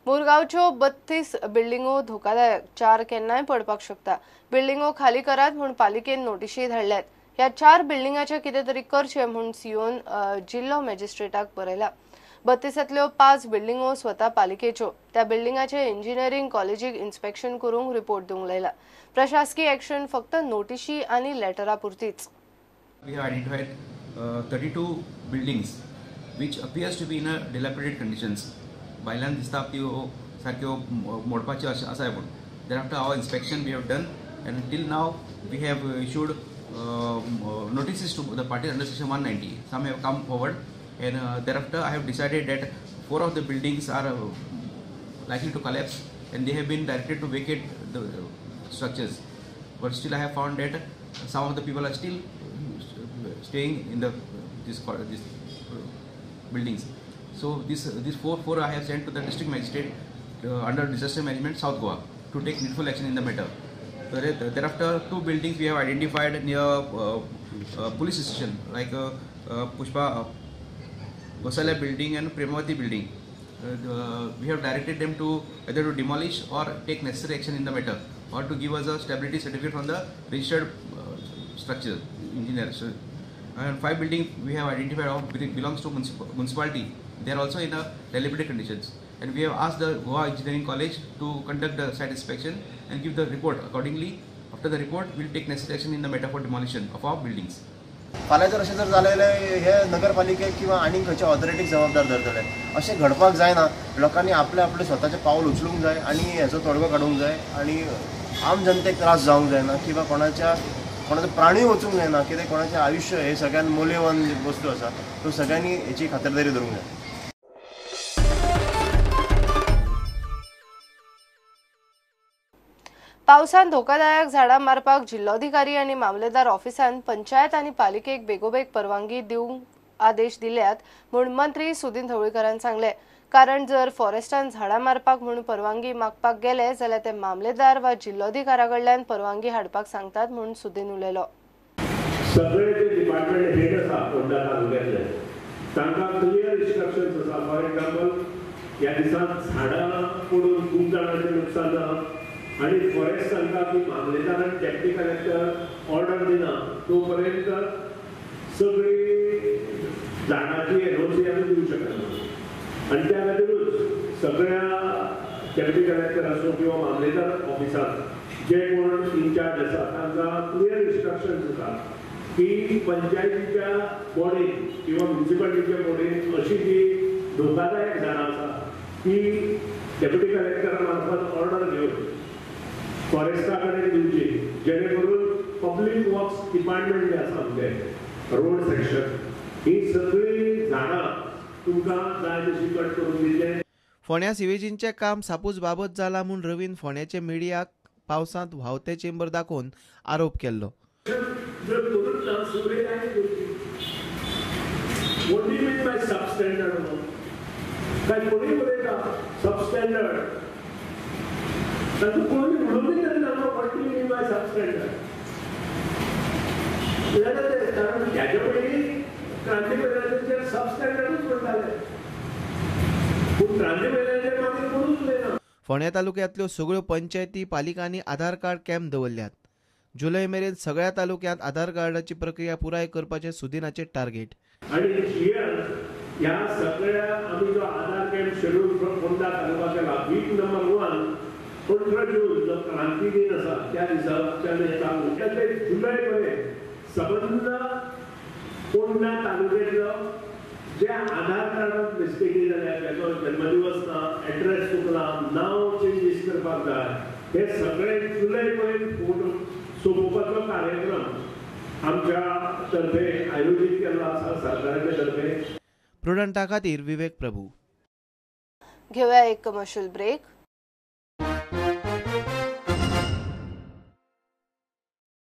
मुरगांवच्यो 32 बिल्डिंगो धोकादायक, 4 केन्नाय पडपाक शकता। बिल्डिंगो खाली करात म्हूण पालिकेन नोटिशी धाडल्यात। ह्या 4 बिल्डिंगाचें कितें तरी करचें म्हूण सीओन जिल्लो मॅजिस्ट्रेटाक बरयला। 32तल्यो 5 बिल्डिंगो स्वता पालिकेच्यो। त्या बिल्डिंगाचे इंजिनियरींग कॉलेजीक इन्स्पेक्शन करूंक रिपोर्ट दिवंक लायला। प्रशासकीय एक्शन फक्त नोटिशी आनी लेटरा पुरतीच। We have identified 32 buildings which appears to be in a dilapidated conditions. भायल्यान दिसता त्यो सारक्यो मोडपाच्यो अशें आसा पूण thereafter our inspection we have done and till now we have issued notices to the parties under section 190. Some have come forward and thereafter I have decided that 4 of the buildings are likely to collapse and they have been directed to vacate the structures. But still I have found that some of the people are still staying in the this buildings. So these four I have sent to the district magistrate under disaster management South Goa to take needful action in the matter. Thereafter 2 buildings we have identified near police station like Pushpa Gosala building and Premavati building. We have directed them to either to demolish or take necessary action in the matter or to give us a stability certificate from the registered structure engineer. So, and 5 buildings we have identified belongs to municipality. They are also in a dilapidated conditions, and we have asked the Goa Engineering College to conduct the site inspection and give the report accordingly. After the report, we will take necessary action in the matter for demolition of our buildings. फाल्यां जर अशें जर जालें हे नगरपालिकेक किंवा आनीक खंयच्या ऑथॉरिटीक जबाबदार धरतले। अशें घडपाक जायना। लोकांनी आपलें आपलें स्वताचें पावल उचलूंक जाय आनी हेचो तोडगो काडूंक जाय आनी आम जनतेक त्रास जावंक जायना किंवा कोणाचो प्राणूय वचूंक जायना, कित्याक कोणाचें आयुश्य हे सगळ्यान मूल्यवान वस्तू आसा। सो सगळ्यांनी हेची खातरदारी धरूंक जाय। पावसान धोकादायक झाडां मारपाक जिल्लोधिकारी आनी मामलेदार ऑफिसान पंचायत आनी पालिकेक बेगोबेग परवानगी दिवंक आदेश दिल्यात म्हूण मंत्री सुदिन ढवळीकरान सांगलें। कारण जर फॉरेस्टान झाडां मारपाक म्हूण परवानगी मागपाक गेले जाल्यार ते मामलेदार वा जिल्लोधिकारा कडल्यान परवानगी हाडपाक सांगतात म्हूण सुदिन उलयलो। सगळे जे डिपार्टमेंट हेड आसा फोंडा तालुक्यांतले तांकां क्लियर इन्स्ट्रक्शन्स आसा। फॉर एक्झाम्पल ह्या दिसांत झाडां पडून खूब जाणांचें नुकसान जालां आनी फॉरेस्ट सांगता की मामलेदारान डेप्युटी कलेक्टर ऑर्डर दिना तो पर्यंत सगळी झाडांची एनओसी आमी दिवंक शकना आनी त्या खातीरूच सगळ्या डेप्युटी कलेक्टर आसूं किंवा मामलेदार ऑफिसांत जे कोण इन्चार्ज आसा तांकां क्लियर इन्स्ट्रक्शन्स आसा की पंचायतीच्या बॉडीन किंवा म्युनिसिपालिटीच्या बॉडीन अशी जी धोकादायक झाडां आसा ती डेप्युटी कलेक्टरा मार्फत ऑर्डर घेवन फॉरेस्टा कडेन दिवची, जेणे करून पब्लीक वर्क्स डिपार्टमेंट जे आसा आमचें रोड सेक्शन ही सगळीं झाडां तुमकां जाय तशी कट करून दितले। फोंड्या सिवेजींचें काम सापूच बाबत जालां म्हूण रवीन फोंड्याचे मिडियाक पावसांत व्हांवते चेंबर दाखोवन आरोप केल्लो। जर करूच ना सिवरेज आनी करची। What do you mean by substandard? काय कोणी उलयता सबस्टँडर्ड? तातूंत कोणी उलोवनी तरी ना what do you mean by substandard? कारण ह्याच्या पयलीं क्रांती मैदानाचेर सबस्टँडर्डूच म्हणटाले, पूण क्रांती मैदानाचेर मागीर कोणूच उलयना। फोंड्या तालुक्यांतल्यो सगळ्यो पंचायती पालिकांनी आधार कार्ड कॅम्प दवरल्यात। जुलय मेरेन सगळ्या तालुक्यांत आधार कार्डाची प्रक्रिया पुराय करपाचें सुदिनाचें टार्गेट। आनी ह्या सगळ्या आमी जो आधार कॅम्प शेड्यूल फोंडा तालुका केला वीक नंबर 1 15 जून जो क्रांती दिन आसा त्या दिसाच्यान हें चालू ते जुलय पर्यंत सबंद फोंडा तालुक्यांतलो जे आधार कार्डात मिस्टेकी जाल्या, ताचो जन्मदिवस ना, एड्रेस चुकला, नांव चेंजीस करपाक जाय, हे सगळे जुलय पर्यंत फोटो सोंपोवपाचो कार्यक्रम आमच्या तर्फे आयोजीत केल्लो आसा सरकाराच्या तर्फे। प्रुडंटा खातीर विवेक प्रभू। घेऊया एक कमर्शियल ब्रेक।